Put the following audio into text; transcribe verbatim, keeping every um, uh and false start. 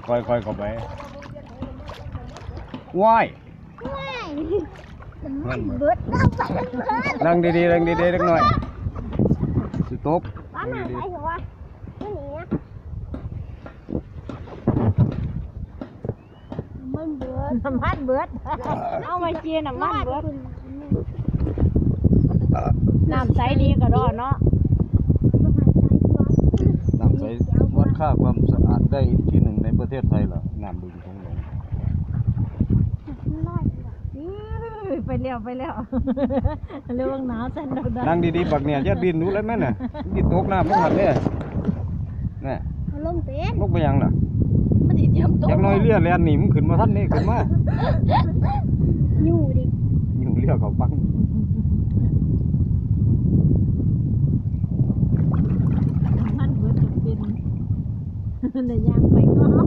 ค่อยๆค่อยเข้าไป ว้าย มันเบิด นั่งดีๆ นั่งดีๆ เล็กน้อย สิตก ป้าหนักไปหัว มันเบิด น้ำมันเบิด เอามาเจียน้ำมันเบิด น้ำใสดีกระดอเนาะ น้ำใสวัดค่าความสะอาดได้ที่หนึ่งในประเทศไทยเหรอ น้ำบึงโขงหลง ไปแล้ว ไปแล้ว เรื่องหนาวสั่นดอกๆ นั่งดีๆ บักเนี่ย อย่าดิ้นดูเลยแม่น่ะ ดิ้นตกน้ำไม่ทันเลยน่ะ เอาลงเป็น ลงไปยังล่ะ มันสิเตรียมตัว จักหน่อยเรือแล่นหนี มึงขึ้นมาทันนี่ ขึ้นมา อยู่ดิ อยู่เรือเขาฟัง มันเบิดจะเป็น ในยางไปก็เอา